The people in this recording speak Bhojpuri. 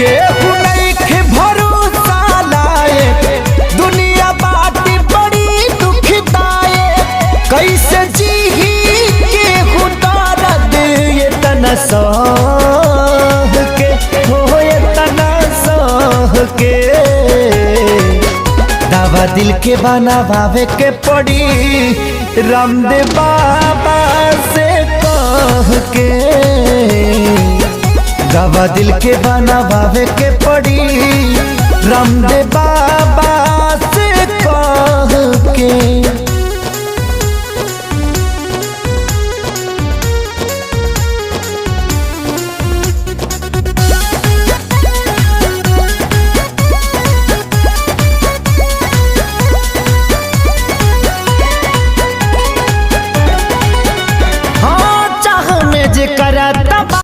केहू नइखे भरोसा लायक, दुनिया बाटी बड़ी दुखदायक। कैसे जीही केहू दर्द ये तना सह के, हो ये तना सह के। दावा दिल के बनावे के पड़ी रामदेव बाबा से कह के। दवा दिल के बनावे के पड़ी रामदेव बाबा से कह के।